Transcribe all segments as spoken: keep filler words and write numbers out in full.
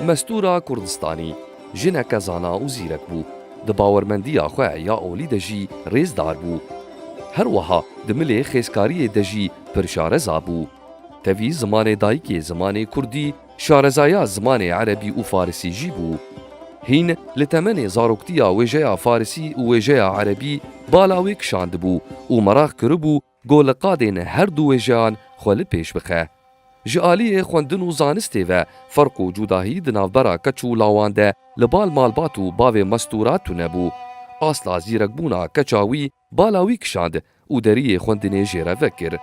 Mestûra Kurdistanî jineke zana û zîrek bû. Di bawermendiya xwe ya olî de jî rêzdar bû. Her wiha di milê xêzkariyê de jî pir şareza bû. Tevî zimanê dayikê zimanê kurdî, şarezaya zimanê erebî û farisî jî bû. Hîn li temenê zaroktiya wêjeya farisî û wêjeya erebî bala wê kişandibû û meraq kiribû ku li qadên her du wêjeyan xwe li pêş bixe. Ji aliyê xwendin û zanistê ve ferq û cudahî di navbera keç û lawan de li bal malbat û bavê Mestûra tune bû. Asla zîrekbûna keça wî bala wî kişand û deriyê xwendinê jê re vekir.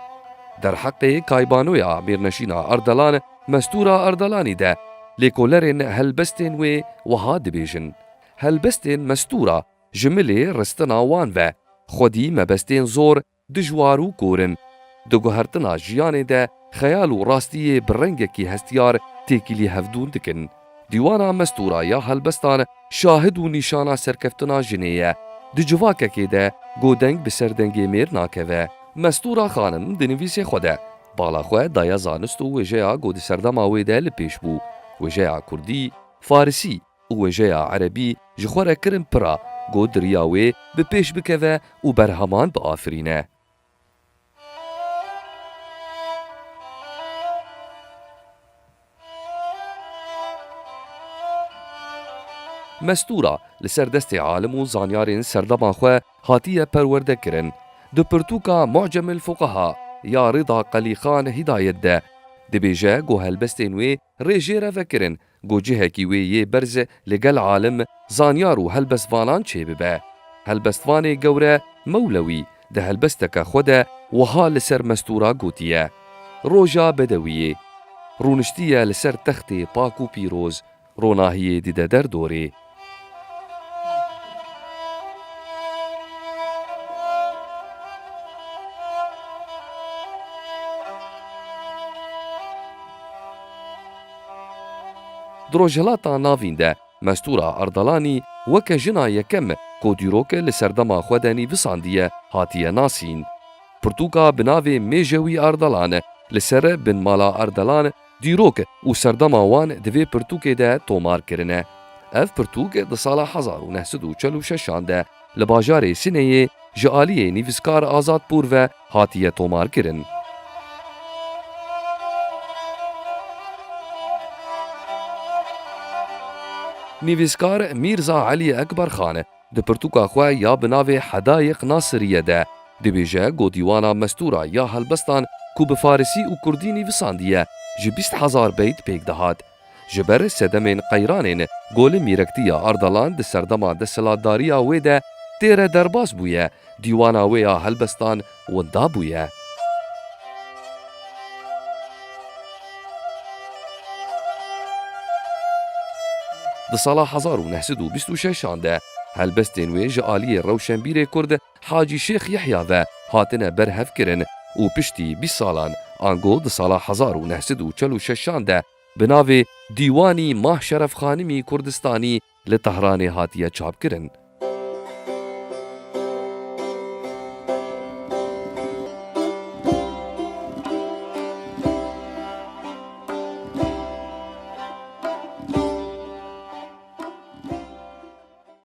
Derheqê Kaybanoya Mîrneşîna Ardalan, Mestûra Ardalanî de lêkolerên helbestên wê wiha dibêjin: Helbestên Mestûra ji milê ristina wan ve xwedî mebestên zor, dijwar û kor in. Di guhertina jiyanê de xeyal û rastiyê bi rengekî hestiyar têkilî hevdûn dikin. Dîwana Mestûra ya helbestan şahid û nîşana serkeftina jinê ye. Di civakekê de ku deng bi ser dengê mêr nakeve. Mestûra xanim di nivîsê xwe de bala xwe daye zanist û wêjeya ku di serdema wê de li pêş bû, wêjeya kurdî, farisî û wêjeya erebî ji xwe re kirin pira ku di riya wê bi pêş bikeve û berheman biafirîne. Mestûra li ser destê alim û zanyarên serdema xwe hatiye perwerdekirin. Di pirtûka Mu'cemil Fuqeha ya Rida Qelîxan Hidayet de dibêje ku helbestên wê rê jê re vekirin ku cihekî wê yê berz li gel alim, zanyar û helbestvanan çêbibe. Helbestvanê gewre Mewlewî di helbesteke xwe de wiha li ser Mestûra gotiye: Roja bedewiyê. Rûniştiye li ser textê pak û pîroz, ronahiyê dide derdorê. Di Rojhilata Navîn de Mestûra Ardalanî weke jina yekem ku dîrok li serdema xwe de nivîsandiye, hatiye nasîn. Pirtûka bi navê Mêjewî Ardalan li ser binmala Ardalan, dîrok û serdema wan di vê pirtûkê de tomar kirine. Ev pirtûk di sala hezar û neh sed û çel û şeşan de li bajarê Sineyê ji aliyê nivîskar Azad Pûr ve hatiye tomarkirin. Nivîskar Mîrza Elî Ekber Xan di pirtûka xwe ya bi navê Hedayîq Nasiriye de dibêje ku dîwana Mestûra ya helbestan ku bi farisî û kurdî nivîsandiye, ji bîst hezar beyt pêk dihat. Ji ber sedemên qeyranên ku li mîrektiya Ardalan di serdema desthilatdariya wê de tê re derbas bûye, dîwana wê ya helbestan winda bûye. Di sala hezar û neh sed û bîst û şeşan de helbestên wê ji aliyê rewşenbîrê Kurd Hacî Şêx Yehya ve hatine berhevkirin û piştî bîst salan, ango di sala hezar û neh sed û çel û şeşan de bi navê Dîwanî Mah Şeref Xanimî Kurdistanî li Tehranê hatiye çapkirin.